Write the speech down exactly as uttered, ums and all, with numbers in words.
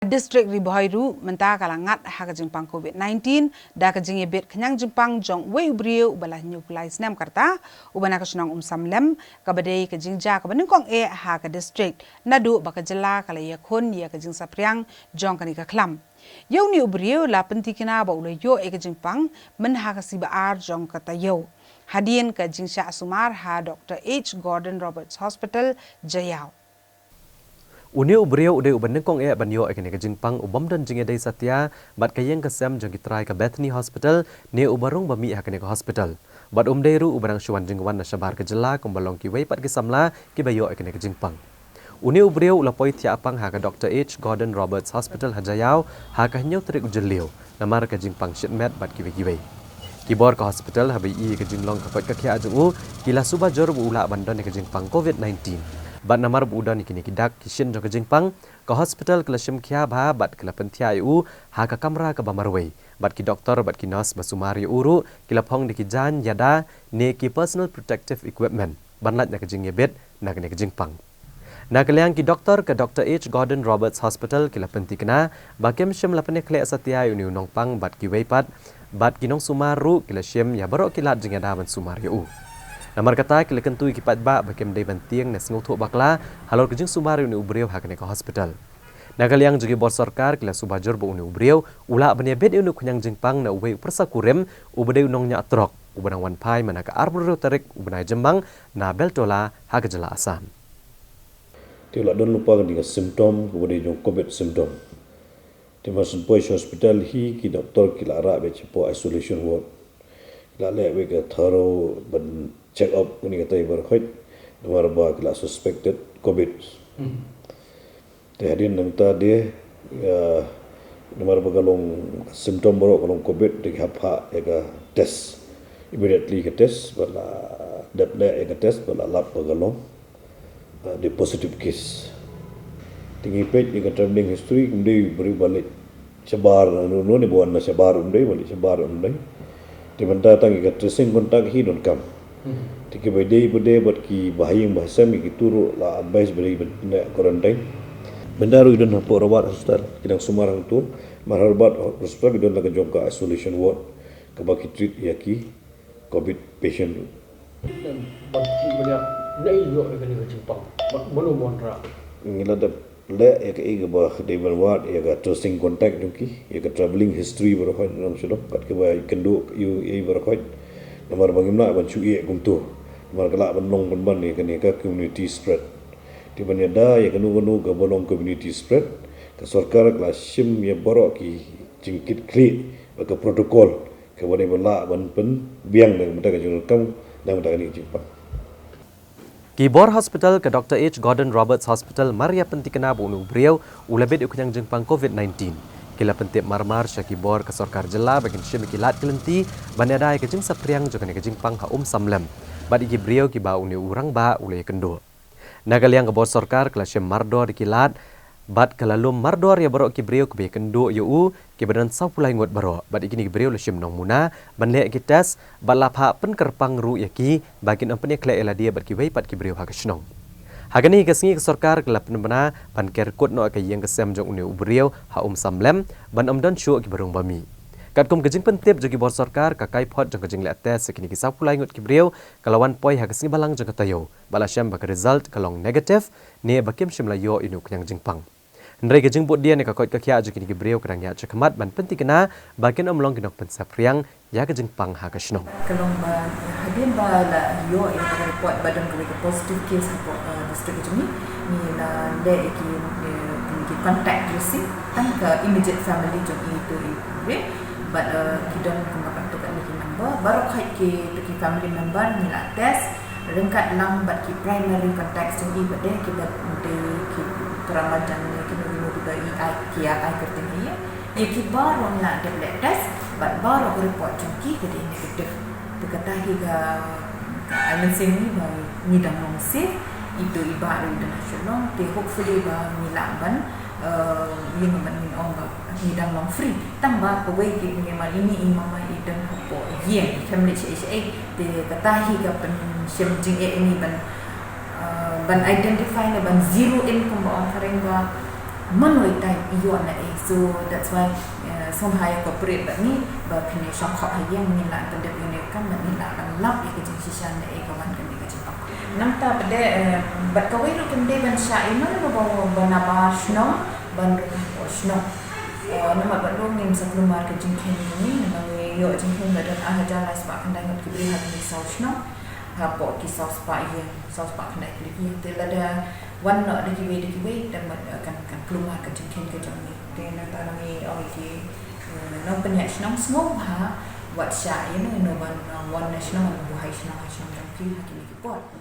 District Ri Bhoi ruh mynta ka la ngat ha ka jingpang COVID nineteen da ka jingïabit khñiang jingpang jong uwei u briew uba la hynñiewphew lai snem ka rta, uba na ka shnong Umsamlem, kaba dei ka jingjia kaba nyngkong eh ha ka district naduh ba ka jylla ka la ïakhun ïa ka jingsaphriang jong kane ka khlam. Ïa une u briew la pynthikna ba u la ïoh ïa ka jingpang mynha ka sngi ba ar jong ka taïew, hadien ka jingshah sumar ha Doctor H Gordon Roberts Hospital, Jaïaw. Une u briew u dei uba nyngkong eh ban ïoh ïa kane ka jingpang, u bym don jingïadei satia bad ka ïing ka sem jong ki trai ka Bethany Hospital ne uba rung ba mih ha kane ka hospital. Bad um dei ruh uba dang shu wan jingwan na shabar ka jylla kumba long kiwei pat ki samla kiba ïoh ïa kane ka jingpang. Une u briew u la poi thiah pang ha ka Doctor H Gordon Roberts Hospital ha Jaïaw ha ka hynñiew tarik u Jylliew namar ka jingpang shit met bad kiwei kiwei. Ki bor ka hospital haba ïohi ïa ka jinglong ka koit ka khiah jong u, ki la suba jur ba u lah ban don ïa ka jingpang COVID nineteen. Bad namar ba u don ïa kine ki dak ki shin jong ka jingpang, ka hospital ka la shim khia bha bad ka la pynthiah ïa u ha ka kamra kaba marwei. Bad ki doktor bad ki nurse ba sumar ïa u ruh ki la phong da ki jaiñ ïada ne ki personal protective equipment ban lait na ka jingïabit na kane ka jingpang. Na ka liang ki doktor ka Doctor H Gordon Roberts Hospital ki la pynthikna ba kim shym la pynïakhleh satia ïa une u nongpang bad kiwei pat, bad ki nongsumar ruh ki la shim ïa baroh ki lad jingïada ban sumar ïa u. Namar kata ki la kyntu ïa ki paidbah ba kim dei ban tieng ne sngewthuh bakla halor ka jingsumar ïa une u briew ha kane ka hospital. Na ka liang jong ki bor sorkar ki la suba jur ba une u briew u lah ban ïabit ïa une u khñiang jingpang na uwei u pyrsa kurim uba dei u nongñiah trok uba dang wan phai mynta ka arphew hynriew tarik u bnai Jymmang na Beltola ha ka jylla Assam. Te u la don lypa kane ka symptom kaba dei jong COVID symptom. Te mar shu poi sha hospital hi ki doktor ki la rah beit shapoh isolation ward. Ki la leh beit ka thorough ban check up kane katai baroh khoit namar ba ki la suspected COVID. Te hadien nangta de, ïa, namar ba ka long symptom baroh ka long COVID, te ki hap phah ïa ka test. Immediately ka test ba la dep leh ïa ka test ba la lap ba ka long, uh, dei positive case. Te ngi peit ïa ka travelling history, kum dei briew ba leit shabar, no, no, ne ba wan na shabar um dei, ba leit shabar um dei. Te mynta tang ïa ka tracing contact hi donkam. Te kiba dei ba dei bad kiba ha ïing ba ha sem ïa kito ruh la advice ba dei ban leh quarantine. Mynta ruh i don hapoh Robert Hospital, ki dang sumar hangto, mar Robert Hospital i don la ka jong ka isolation ward, kaba ki treat ïa ki COVID patient ruh. Ba ki ba ïa na i ïoh ïa kane ka jingpang. Ba mano mon ra. Ngi la dep leh ïa kaei kaba dei ban wad ïa ka tracing contact jong ki, ïa ka travelling history baroh khoit nong shalok, kat kaba kynduh ïa u ei baroh khoit. Namar ba ngim lah ban shu ïeh kumto. Namar ka lah ban long pynban ïa kane ka community spread. Te ban ïada ïa kano kano kaba long community spread, ka sorkar ka la shim ïa baroh ki jingkit khlieh bad ka protocol kaba dei ban lah ban pynbiang na ka bynta ka jingdonkam na ka bynta kane ka jingpang. Ki bor hospital ka Doctor H Gordon Roberts Hospital mar ïa pynthikna ba une u briew u la bit ïa u khñiang jingpang COVID nineteen. Ki la pyntip marmar sha ki bor ka sorkar jylla ba kin shim ïa ki lad ki lynti ban ïada ïa ka jingsaphriang jong kane ka jingpang ha Umsamlem bad ïa ki briew kiba une u rangbah u la ïakynduh. Na ka liang ka bor sorkar ka la shim mardor ïa ki lad bad ka la lum mardor ïa baroh ki briew kiba ïakynduh ïa u, kiba don sawphew lai ngut baroh, bad ïa kine ki briew la shim nongmuna ban leh ïa ki test bad la phah pynkyrpang ruh ïa ki ba kin ym pynïakhleh ïa lade bad kiwei pat ki briew ha ka shnong. Ha kane ka sngi ka sorkar ka la pynbna ban ker kut noh ïa ka ïing ka sem jong une u briew ha Umsamlem ban ym don shuh kiba rung ba mih. Katkum ka jingpyntip jong ki bor sorkar, ka kaiphod jong ka jingleh test ïa kine ki sawphew lai ngut ki briew ka la wan poi ha ka sngi Balang jong ka taïew, bad la shem ba ka result ka long negative ne ba kim shym la ïoh ïa une u khñiang jingpang. Hynrei ka jingbud dien ïa ka koit ka khiah jong kine ki briew ka dang ïaid shakhmat ban pynthikna ba kin ym long ki nongpynsaphriang ïa ka jingpang ha ka shnong. Ka long ba hadien ba la ïoh ïa ka report ba don kawei ka positive case hapoh, eh, district jong ngi, ngi la leh ïa ki, eh, ki contact tracing tang ka immediate family jong i to i briew, bad, eh, ki don kumba katto katne ki number, baroh khoit ki to ki family member ngi la test ryngkat lang bad ki primary contacts jong i bad de kiba dei ki para marjan ne kino kino kiba i ai ki ai kyrteng ïa i. Ïa ki baroh ngi la dep leh test bad baroh ka report jong ki ka dei negative. Te kata hi ka, ka ai mynsiem ngi ba ngi dang long safe. Ito i bah ruh i dang ha Shillong. Te hopefully ba ngi lah ban, eh, ïa nga ban ngin ong ba ngi dang long free. Tang ba kawei ki ngi ma ini i mama i dang hapoh ïing, i khlem leit shaei shaei. Te kata hi ka pynshem jingeh ïa ngi ban, eh, ban identify ne ban zero in kumba ong phareng ba man wei tai ïoh na ei. So that's why, eh, sngewbha ïa cooperate bad ngi ba phin ïa shong khop ha ïing, ngin lah pyndep ïa une u kam bad ngin lah ban lap ïa ka jingshisha na ei ka wan kane ka jingpang. Nangta pat de, eh, bad kawei ruh kam dei ban shah ïa no ba, ba nabar shnong ban rung hapoh shnong. Eh, namar bad ruh ngim sa kulmar ka jingkheiñ jong ngi, namar ngi ïoh jingkheiñ ba don ar hajar lai spah khyndai ngut ki briew ha kine ki saw shnong, hapoh ki saw spah ïing, saw spah khyndai tylli ki ïing. Te lada wan noh da kiwei da kiwei, da mut, eh, kan, kan kulmar ka jingkheiñ ka jong ngi. Te nangta ngi ong ïa ki, eh, nongpynïaid shnong sngewbha wat shah ïa no ïa no ban, eh, wan na shnong, ban buhai shnong ha shnong jong phi ha kine ki por.